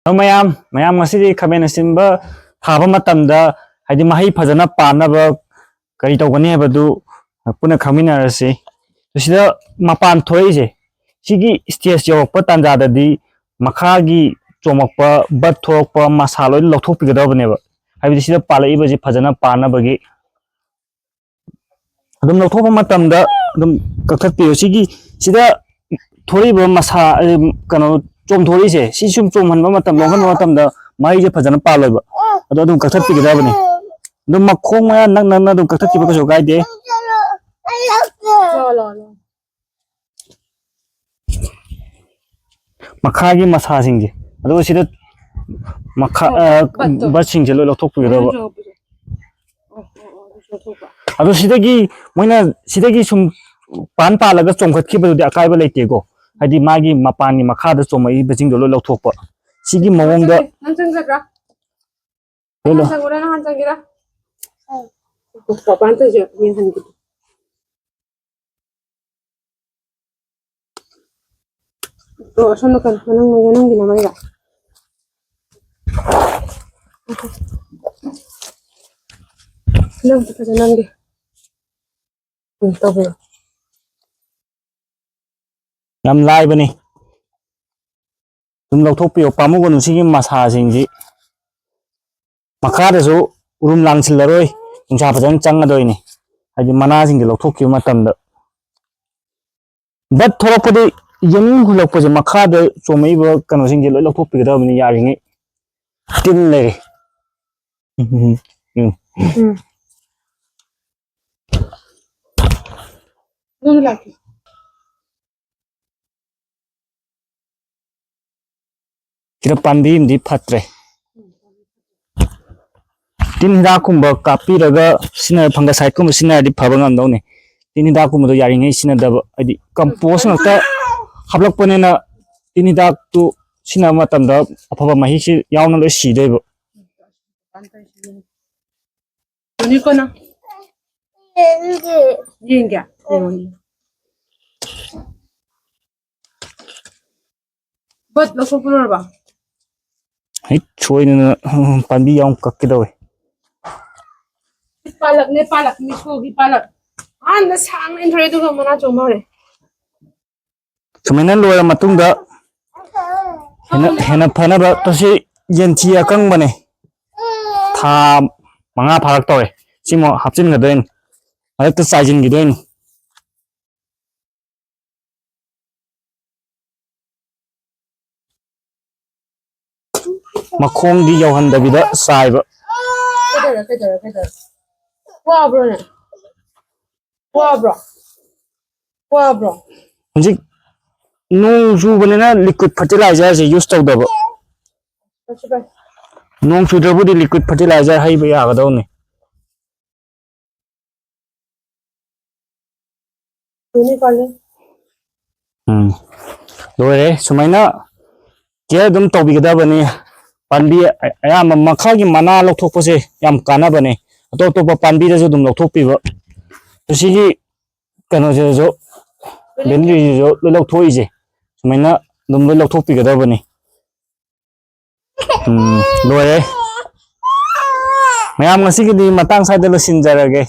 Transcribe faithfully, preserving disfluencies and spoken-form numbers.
Hello ꯃꯌꯥꯝ, ꯃꯌꯥꯝ ꯉꯁꯤꯗꯤ ꯈꯥꯃꯦꯟ ꯑꯁꯤꯟꯕ ꯊꯥꯕ ꯃꯇꯝꯗ ꯍꯥꯏꯗꯤ ꯃꯍꯩ ꯐꯖꯅ ꯄꯥꯟꯅꯕ ꯀꯔꯤ ꯇꯧꯒꯅꯤ ꯍꯥꯏꯕꯗꯨ ꯄꯨꯟꯅ ꯈꯪꯃꯤꯟꯅꯔꯁꯤ꯫ ꯁꯤꯗ ꯃꯄꯥꯟ ꯊꯣꯛꯏꯁꯦ, ꯁꯤꯒꯤ stage ꯌꯧꯔꯛꯄ ꯇꯥꯟꯖꯥꯗꯗꯤ ꯃꯈꯥꯒꯤ ꯆꯣꯝꯃꯛꯄ, ꯕꯠ ꯊꯣꯛꯂꯛꯄ ꯃꯁꯥ ꯂꯣꯏꯅ ꯂꯧꯊꯣꯛꯄꯤꯒꯗꯕꯅꯦꯕ꯫ ꯍꯥꯏꯕꯗꯤ ꯁꯤꯗ ꯄꯥꯜꯂꯛꯏꯕꯁꯤ ꯐꯖꯅ ꯄꯥꯟꯅꯕꯒꯤ꯫ ꯑꯗꯨꯝ ꯂꯧꯊꯣꯛꯄ ꯃꯇꯝꯗ ꯑꯗꯨꯝ ꯀꯛꯊꯠꯄꯤꯌꯨ꯫ ꯁꯤꯒꯤ, ꯁꯤꯗ ꯊꯣꯛꯏꯕ ꯃꯁꯥ, ꯑ, ꯀꯩꯅꯣ, ꯆꯣꯝꯊꯣꯔꯛꯏꯁꯦ, ꯁꯤ ꯁꯨꯝ ꯆꯣꯝꯍꯟꯕ ꯃꯇꯝ, ꯂꯣꯡꯍꯟꯕ ꯃꯇꯝꯗ ꯃꯍꯩꯁꯦ ꯐꯖꯅ ꯄꯥꯜꯂꯣꯏꯕ꯫ ꯑꯗꯣ ꯑꯗꯨꯝ ꯀꯛꯊꯠꯄꯤꯒꯗꯕꯅꯤ꯫ ꯑꯗꯨꯝ ꯃꯈꯣꯡ ꯃꯌꯥ ꯅꯛ ꯅꯛꯅ ꯑꯗꯨꯝ ꯀꯛꯊꯠꯈꯤꯕ ꯀꯩꯁꯨ ꯀꯥꯏꯗꯦ꯫ ꯃꯈꯥꯒꯤ ꯃꯁꯥꯁꯤꯡꯁꯦ, ꯑꯗꯨꯒ ꯁꯤꯗ ꯃꯈꯥ, ꯑ, ꯕꯠꯇꯣ꯫ ꯕꯠꯁꯤꯡꯁꯦ ꯂꯣꯏ ꯂꯧꯊꯣꯛꯄꯤꯒꯗꯕ꯫ ꯃꯅꯨꯡ ꯆꯪꯉꯛꯄꯁꯦ꯫ ꯑꯣ, ꯑꯣ, ꯑꯣ, ꯑꯗꯨꯁꯨ ꯂꯧꯊꯣꯛꯄ꯫ ꯑꯗꯣ ꯁꯤꯗꯒꯤ ꯃꯣꯏꯅ ꯁꯤꯗꯒꯤ ꯁꯨꯝ ꯄꯥꯟ ꯄꯥꯜꯂꯒ ꯆꯣꯡꯈꯠꯈꯤꯕꯗꯨꯗꯤ ꯑꯀꯥꯏꯕ ꯂꯩꯇꯦꯀꯣ, ꯍꯥꯏꯗꯤ ꯃꯥꯒꯤ ꯃꯄꯥꯟꯒꯤ ꯃꯈꯥꯗ ꯆꯣꯡꯉꯛꯏꯕꯁꯤꯡꯗꯣ ꯂꯣꯏ ꯂꯧꯊꯣꯛꯄ꯫ ꯁꯤꯒꯤ ꯃꯑꯣꯡꯗ ꯅꯪ ꯆꯪꯒꯗ꯭ꯔꯥ? ꯂꯣꯏ ꯂꯧ- ꯅꯍꯥꯟ ꯆꯪꯒꯦꯔꯥ? ꯃꯄꯥꯟ ꯇꯧꯁꯦ, ꯌꯦꯡꯍꯟꯒꯦ꯫ ꯑꯣ, ꯑꯁꯣꯝ ꯅꯥꯀꯟ ꯃꯅꯨꯡ, ꯃꯅꯨꯡꯒꯤ ꯃꯃꯩꯗ꯫ ꯅꯪꯁꯨ ꯐꯖꯅ ꯅꯝꯒꯦ꯫ ꯎꯝ, ꯇꯧꯕꯤꯔꯣ꯫ ꯌꯥꯝ ꯂꯥꯏꯕꯅꯤ꯫ ꯑꯗꯨꯝ ꯂꯧꯊꯣꯛꯄꯤꯌꯣ, ꯄꯥꯝꯃꯨꯒꯅꯨ ꯁꯤꯒꯤ ꯃꯁꯥꯁꯤꯡꯁꯤ꯫ ꯃꯈꯥꯗꯁꯨ ꯎꯔꯨꯝ ꯂꯥꯡꯁꯤꯜꯂꯔꯣꯏ, ꯅꯨꯡꯁꯥ ꯐꯖꯅ ꯆꯪꯒꯗꯣꯏꯅꯤ꯫ ꯍꯥꯏꯗꯤ ꯃꯅꯥꯁꯤꯡꯁꯦ ꯂꯧꯊꯣꯛꯈꯤꯕ ꯃꯇꯝꯗ ꯕꯠ ꯊꯣꯛꯂꯛꯄꯗ ꯌꯦꯡ ꯍꯨꯜꯂꯛꯄꯁꯦ ꯃꯈꯥꯗ ꯆꯣꯡꯉꯛꯏꯕ ꯀꯩꯅꯣꯁꯤꯡꯁꯦ ꯂꯣꯏ ꯂꯧꯊꯣꯛꯄꯤꯒꯗꯕꯅꯤ ꯌꯥꯔꯤꯉꯩ꯫ ꯇꯤꯟ ꯂꯩꯔꯦ꯫ ꯎꯝ, ꯎꯝ, ꯎꯝ꯫ ꯎꯝ꯫ ꯑꯗꯨꯝ ꯂꯥꯛꯀꯦ꯫ ꯁꯤꯗ ꯄꯥꯝꯕꯤ ꯑꯃꯗꯤ ꯐꯠꯇ꯭ꯔꯦ꯫ ꯇꯤꯟ ꯍꯤꯗꯥꯛꯀꯨꯝꯕ ꯀꯥꯞꯄꯤꯔꯒ ꯁꯤꯖꯤꯟꯅ-, fungicide ꯀꯨꯝꯕ ꯁꯤꯖꯤꯟꯅꯔꯗꯤ ꯐꯕ ꯉꯝꯗꯧꯅꯤ꯫ ꯇꯤꯟ ꯍꯤꯗꯥꯛꯀꯨꯝꯕꯗꯣ ꯌꯥꯔꯤꯉꯩ ꯁꯤꯖꯤꯟꯅꯗꯕ, ꯍꯥꯏꯗꯤ compost ꯉꯥꯛꯇ ꯍꯥꯞꯂꯛꯄꯅꯤꯅ ꯇꯤꯟ ꯍꯤꯗꯥꯛꯇꯨ ꯁꯤꯖꯤꯟꯅꯕ ꯃꯇꯝꯗ ꯑꯐꯕ ꯃꯍꯤꯛꯁꯤ ꯌꯥꯎꯅ ꯂꯣꯏ ꯁꯤꯗꯣꯏꯕ꯫ ꯌꯦꯡꯒꯦ? ꯌꯦꯡꯉꯣ, ꯌꯦꯡꯉꯣ꯫ ꯕꯠ ꯂꯧꯊꯣꯛꯄ ꯂꯣꯏꯔꯕ? ꯍꯦꯛ ꯁꯣꯏꯗꯅ, ꯎꯝ, ꯄꯥꯝꯕꯤ ꯌꯥꯝ ꯀꯛꯀꯦ ꯇꯧꯋꯦ꯫ ꯄꯥꯂꯛꯅꯦ, ꯄꯥꯂꯛ, ꯃꯤꯁꯣꯒꯤ ꯄꯥꯂꯛ꯫ ꯑꯍꯥꯟꯕ ꯁꯥꯡꯅ ꯏꯟꯊꯣꯔꯛꯑꯦ, ꯑꯗꯨꯒ ꯃꯅꯥ ꯆꯣꯡꯕ ꯍꯧꯔꯦ꯫ ꯁꯨꯃꯥꯏꯅ ꯂꯣꯏꯔ ꯃꯇꯨꯡꯗ ꯍꯦꯟꯅ, ꯍꯦꯟꯅ ꯐꯅꯕ ꯇꯣꯁꯤ ꯌꯦꯟꯊꯤ ꯑꯀꯪꯕꯅꯦ꯫ ꯊꯥ ꯃꯉꯥ ꯐꯥꯔꯛ ꯇꯧꯔꯦ꯫ ꯁꯤꯃꯨꯛ ꯍꯥꯞꯆꯤꯟꯒꯗꯣꯏꯅꯤ꯫ ꯃꯔꯛꯇ ꯆꯥꯏꯁꯤꯟꯈꯤꯗꯣꯏꯅꯤ꯫ ꯃꯈꯣꯡꯗꯤ ꯌꯧꯍꯟꯗꯕꯤꯗ ꯆꯥꯏꯕ꯫ ꯀꯩꯗꯧꯔꯦ, ꯀꯩꯗꯧꯔꯦ, ꯀꯩꯗꯧꯔꯦ? ꯋꯥꯕ꯭ꯔꯣꯅꯦ? ꯋꯥꯕ꯭ꯔꯣ? ꯋꯥꯕ꯭ꯔꯣ? ꯍꯧꯖꯤꯛ ꯅꯣꯡ ꯆꯨꯕꯅꯤꯅ liquid fertilizerꯁꯦ use ꯇꯧꯗꯕ꯫ ꯀꯩꯁꯨ ꯀꯥꯏ-, ꯅꯣꯡ ꯆꯨꯗ꯭ꯔꯕꯨꯗꯤ liquid fertilizer ꯍꯩꯕ ꯌꯥꯒꯗꯧꯅꯤ꯫ ꯆꯨꯅꯤ ꯀꯜꯂꯤ꯫ ꯎꯝ, ꯂꯣꯏꯔꯦ꯫ ꯁꯨꯃꯥꯏꯅ care ꯑꯗꯨꯝ ꯇꯧꯕꯤꯒꯗꯕꯅꯤ꯫ ꯄꯥꯝꯕꯤ ꯑ-, ꯑꯌꯥꯝꯕ ꯃꯈꯜꯒꯤ ꯃꯅꯥ ꯂꯧꯊꯣꯛꯄꯁꯦ ꯌꯥꯝ ꯀꯥꯟꯅꯕꯅꯦ꯫ ꯑꯇꯣꯞ ꯑꯇꯣꯞꯄ ꯄꯥꯝꯕꯤꯗꯁꯨ ꯑꯗꯨꯝ ꯂꯧꯊꯣꯛꯄꯤꯕ꯫ ꯁꯤꯒꯤ ꯀꯩꯅꯣꯁꯤꯁꯨ, ꯕꯦꯂꯦꯟꯗ꯭ꯔꯤꯁꯤꯁꯨ ꯂꯣꯏ ꯂꯧꯊꯣꯛꯏꯁꯦ ꯁꯨꯃꯥꯏꯅ ꯑꯗꯨꯝ ꯂꯣꯏ ꯂꯧꯊꯣꯛꯄꯤꯒꯗꯕꯅꯤ꯫ ꯎꯝ, ꯂꯣꯏꯔꯦ꯫ ꯃꯌꯥꯝ, ꯉꯁꯤꯒꯤꯗꯤ ꯃꯇꯥꯡ ꯁ꯭ꯋꯥꯏꯗ ꯂꯣꯏꯁꯤꯟꯖꯔꯒꯦ꯫